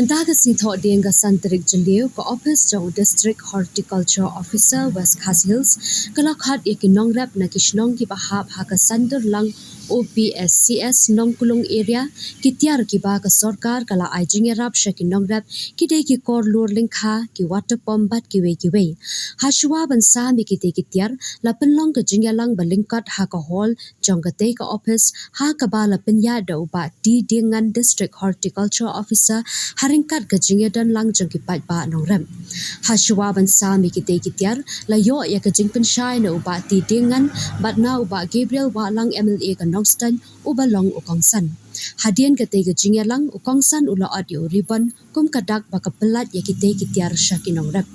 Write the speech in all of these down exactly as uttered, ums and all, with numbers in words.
Mynta ka sngi Thohdieng ka san tarik Jylliew, ka ophis jong u District Horticulture Officer West Khasi Hills ka la khot ïa ki nongrep na ki shnong kiba hap ha ka Saiñdur Lang O P S C S Nongkulung Area, ki tiar kiba ka sorkar ka la ai jingïarap sha ki nongrep, ki dei ki kor lur lyngkha, ki water pump bad kiwei kiwei. Hashuwa ban sam ïa kitei ki tiar, la pynlong ka jingïalang ba lyngkot ha ka hall jong katei ka ophis, ha kaba la pynïaid da u Bah T Diengngan, District Horticulture Officer, ha ryngkat ka jingïadonlang jong ki paidbah nongrep. Hashuwa ban sam ïa kitei ki tiar, la ïoh ïa ka jingpynshai na u Bah T Diengngan bad na u Bah Gabriel Wahlang, M L A ka Nongstoiñ, uba long u kongsan. Hadien katei ka jingïalang, u kongsan u la ot ïa u ribbon kum ka dak ba ka pyllait ïa kitei ki tiar sha ki nongrep.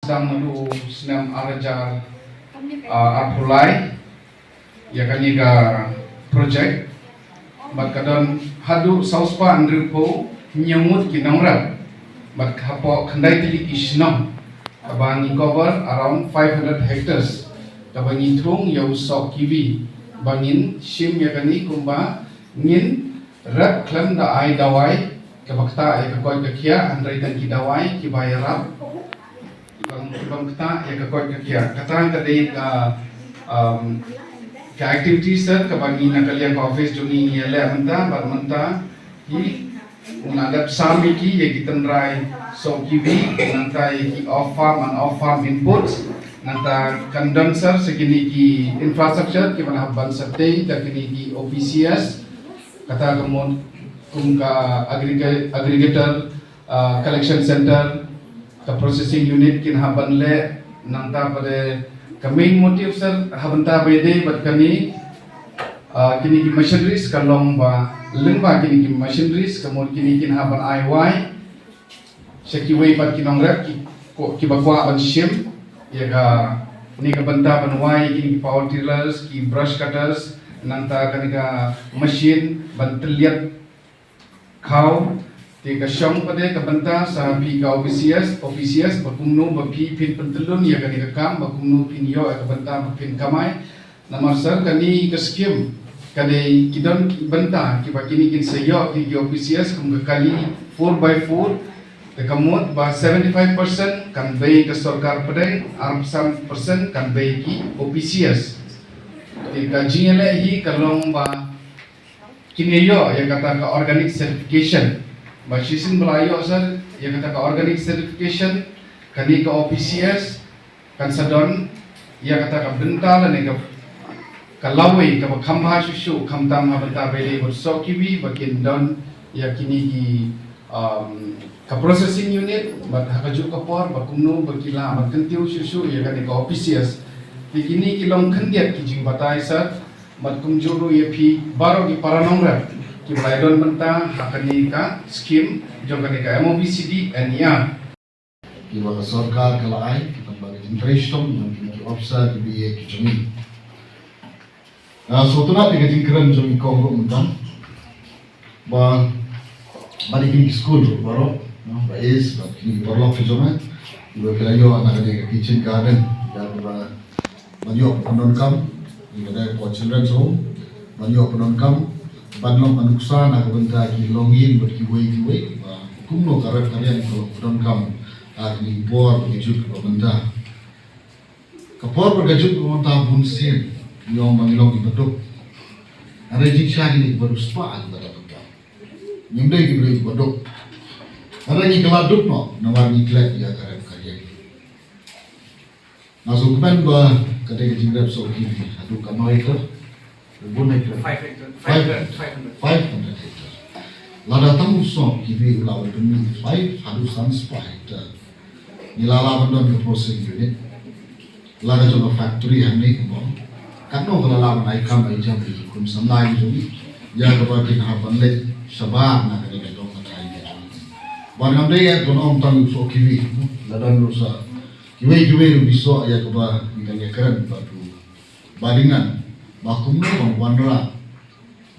Sdang naduh u snem ar hajar, ah, arphew lai ïa kane ka project. Bad ka don haduh saw spah hynriewphew hynñiew ngut ki nongrep. Bad hapoh khyndai tylli ki shnong, kaba ngi cover around five hundred hectares, kaba ngi thung ïa u soh kiwi ba ngin shim ïa kane kumba ngin rep khlem da ai dawai kaba ktah ïa ka koit ka khiah, hynrei tang ki dawai kiba ïarap kiba, kiba ktah ïa ka koit ka khiah. Kata ka dei ka, um, ka activity, sir, kaba ngi na ka liang ka office jong ngi ngi ïaleh mynta, bad mynta hi ngi la dep sam ïa ki, ïa ki tynrai soh kiwi, nangta ïa ki off farm and off farm inputs, nangta kan don, sir, sa kine ki infrastructure kiba la hap ban sa tei da kine ki O P C S, kata ka mut kum ka aggregator, aggregator, ah, collection center, ka processing unit kin hap ban leh, nangta pat ka main motive, sir, ha bynta ba ïadei bad kane, ah, kine ki machineries ka long ba lyngba kine ki machineries ka mut kine kin hap ban ai wai sha kiwei pat ki nongrep ki, ko, kiba kwah ban shim ïa kane ka bynta ban wai kine ki power tillers, ki brush cutters, nangta kane ka machine ban tylliat khaw. Te ka shong pat ka bynta sa phi ka O P C S, O P C S, ba kumno ba phi phin pyntyllun ïa kane ka kam, ba kumno phin ïoh ïa ka bynta ba phin kamai. Namar sir, kane ka skim ka dei ki don ki bynta kiba kine kin sa ïoh, ki, ki O P C S kum ka kali four by four. Te ka mut ba seventy five percent kan bei ka sorkar pdeng, arphew san percent kan bei ki O P C S. Te ka jingïaleh hi ka long ba kin ïoh ïa kata ka organic certification. Ba shisien ba la ïoh, sir, ïa kata ka organic certification, kane ka O P C S kan sa don ïa kata ka bynta lane ka, ka lawei kaba kham bha shuh shuh, khamtam ha bynta ba ïadei bad soh kiwi, ba kin don ïa kine ki, um, ka processing unit, bad ha kajuh ka por ba kumno ba ki lah ban kyntiew shuh shuh ïa kane ka O P C S. Te kine ki long khyndiat ki jingbatai, sir, bad kumjuh ruh ïa phi baroh ki para nongrep kiba la ïadon bynta ha kane ka skim jong kane ka M O P C D N E R. Kiba ka sorkar ka la ai, kiba ka jingtrei shitom jong kine ki officer kiba ïa ki jong ngi. Nga sngewtynnat ïa ka jingkren jong i kong ruh mynta. Ba, ba dei kine ki skul ruh baroh, no, ba is, ba kine ki paralok ki jong nga, ba phi la ïoh na kane ka kitchen garden, ïa ba, ban ïoh pyndonkam, ïa ka dei for children's home, ban ïoh pyndonkam, ban long ka nuksa na ka bynta ki longïing bad kiwei kiwei, ba kumno ka rep ka riang ka long pyndonkam, ha kine ki por ba ki jut ba mynta. Ka por ba ka jut ka mynta bun sien, ngi ong ba ngi long kiba duk. Hynrei jingshisha kine kiba riewspah kiba dap mynta. Ngim dei ki briew kiba duk. Hynrei ngi kylla duk noh, namar ngi klet ïa ka rep ka riang. Nga sngewkmen ba ka dei ka jingrep soh kiwi haduh ka nine acre. Bun hectare. Five hectare. Five, five hundred. Five hundred hectare. Lada tang u soh kiwi u la wan pynmih five haduh san spah hectare. Ngi la lah ban don ka processing unit. La ka jong ka factory hangne kumba. Katno ka la lah ban ai kam ai jam ïa ki kum samla ki jong ngi. ïa kaba kin hap ban leit shabar na kane ka jong ka thaiñ ka jong. Bad ngam dei ïa ban ong tang ïa u soh kiwei, la don ruh sa kiwei kiwei ruh ki soh ïa kaba ngi dang ïakren bad u Bah Ding Ngan ba kumno ban wanrah,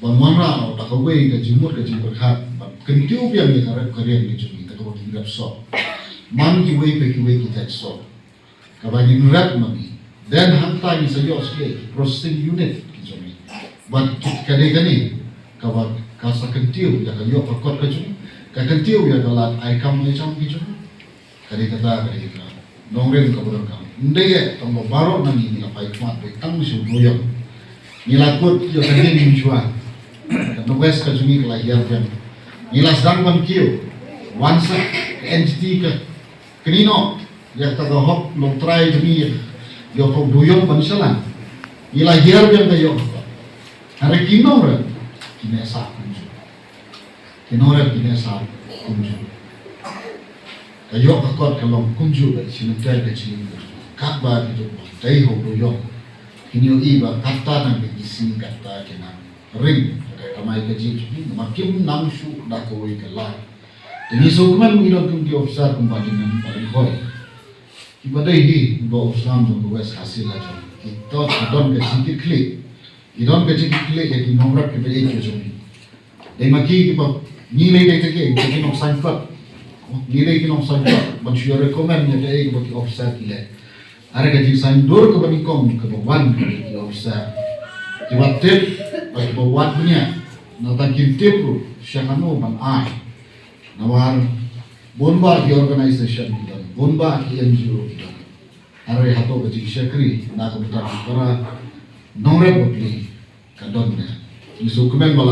ban wanrah noh da kawei ka jingmut ka jingpyrkhat ban kyntiew biang ïa ka rep ka riang ka jong ngi da kaba kin rep soh man kiwei pa kiwei ki thaiñ soh. Kaba ngin rep ma ngi. Then hangta ngi sa ïoh shuh ki processing unit ki jong ngi. Bad ki, ka dei kane kaba ka sa kyntiew ïa ka ïoh ka kot ka jong ngi, ka kyntiew ïa ka lad ai kam ai jam ki jong ngi. Ka dei kata, ka dei kata. Nongrim kaba donkam. Ym dei ïa tang ba baroh na ngi ngi la pait khmat beit tang shu bun ïa. Ngi la kut ïa ka ding mynshuwa. Ka North West ka jong ngi ka la hiar biang. Ngi la sdang ban kiew. Wan sa ka N G T ka kynnoh ïa kata ka hok longtrai jong ngi ïa ka bun ïa ban shalan. Ngi la hiar biang ka ïoh. Hynrei ki nongrep ki neh sah kumjuh. Ki nongrep ki neh sah kumjuh. Ka ïoh ka kot ka long kumjuh bad shi lynter ka jingim. Katba ki duk ba dei hok bun ïa. Kin ïohi ba kata nang ka ïsi kata ki nang ring ka kamai kajih jong ki, namar kim nang shuh da kawei ka lad. Te ngi sngewkmen ngi don kum ki officer kumba ki nang paling hoi. Kiba dei hi ba u Islam jong ka West Khasi la jong. Ki to ki don ka jingkitkhlieh. Ki don ka jingkitkhlieh ïa ki nongrep kiba ïeit ki jong ngi. Dei ma ki kiba ngi lei dei te ki, ki nongsain kot. Ngi lei ki nongsain kot ban shu recommend ïa kaei kaba ki officer ki leh. Hynrei ka jingsaiñdur kaba nyngkong kaba wan kaba ki officer kiba tip bad kiba wad bniah, nangta kin tip ruh sha kano ban ai. Namar bun bah ki organisation ki don, bun bah ki N G O ki don. Hynrei hato ka jingshakri na ka bynta ki para nongrep bapli ka don ne? Ngi sngewkmen ba la